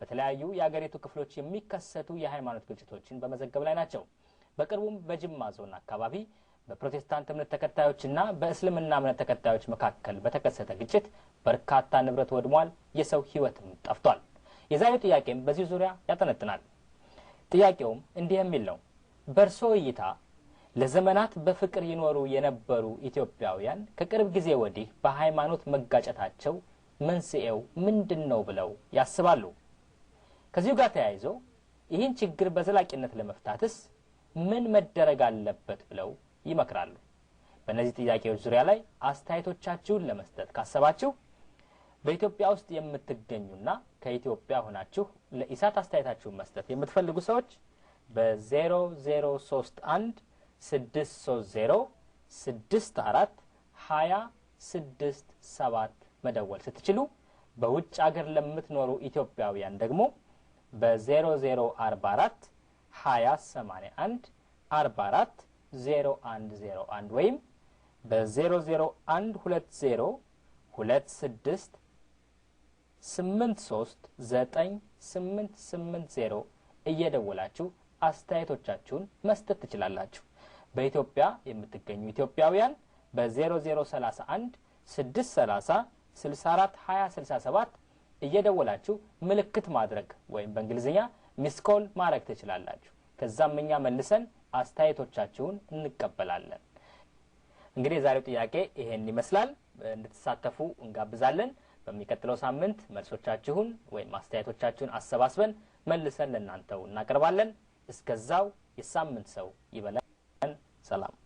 በተለያዩ የአገሪቱ ክፍሎች የሚከሰቱ የሃይማኖት ግጭቶችን በመዘገብ ላይ ናቸው። በቅርቡም በጅማ ዞን አካባቢ በፕሮቴስታንት እምነት ተከታዮችና በእስልምና እምነት ተከታዮች መካከል በተከሰተ ግጭት በርካታ ንብረት ወድሟል፣ የሰው ሕይወትም ጠፍቷል። የዛሬው ጥያቄም በዚህ ዙሪያ ያጠነጥናል። ጥያቄውም እንዲህ የሚል ነው። በእርሶ እይታ ለዘመናት በፍቅር ይኖሩ የነበሩ ኢትዮጵያውያን ከቅርብ ጊዜ ወዲህ በሃይማኖት መጋጨታቸው መንስኤው ምንድን ነው ብለው ያስባሉ? ከዚሁ ጋር ተያይዞ ይህን ችግር በዘላቂነት ለመፍታትስ ምን መደረግ አለበት ብለው ይመክራሉ? በእነዚህ ጥያቄዎች ዙሪያ ላይ አስተያየቶቻችሁን ለመስጠት ካሰባችሁ በኢትዮጵያ ውስጥ የምትገኙና ከኢትዮጵያ ሆናችሁ ለኢሳት አስተያየታችሁን መስጠት የምትፈልጉ ሰዎች በ0031 630 64 20 67 መደወል ስትችሉ፣ በውጭ አገር ለምትኖሩ ኢትዮጵያውያን ደግሞ በ0044 20 81 44 0101 ወይም በ00120 26 83 9 8 8 0 እየደወላችሁ አስተያየቶቻችሁን መስጠት ትችላላችሁ። በኢትዮጵያ የምትገኙ ኢትዮጵያውያን በ0031 630 64 20 67 እየደወላችሁ ምልክት ማድረግ ወይም በእንግሊዝኛ missed call ማድረግ ትችላላችሁ። ከዛም እኛ መልሰን አስተያየቶቻችሁን እንቀበላለን። እንግዲህ የዛሬው ጥያቄ ይሄን ይመስላል። እንድትሳተፉ እንጋብዛለን። በሚቀጥለው ሳምንት መልሶቻችሁን ወይም አስተያየቶቻችሁን አሰባስበን መልሰን ለእናንተው እናቀርባለን። እስከዛው የሳምንት ሰው ይበለን። ሰላም።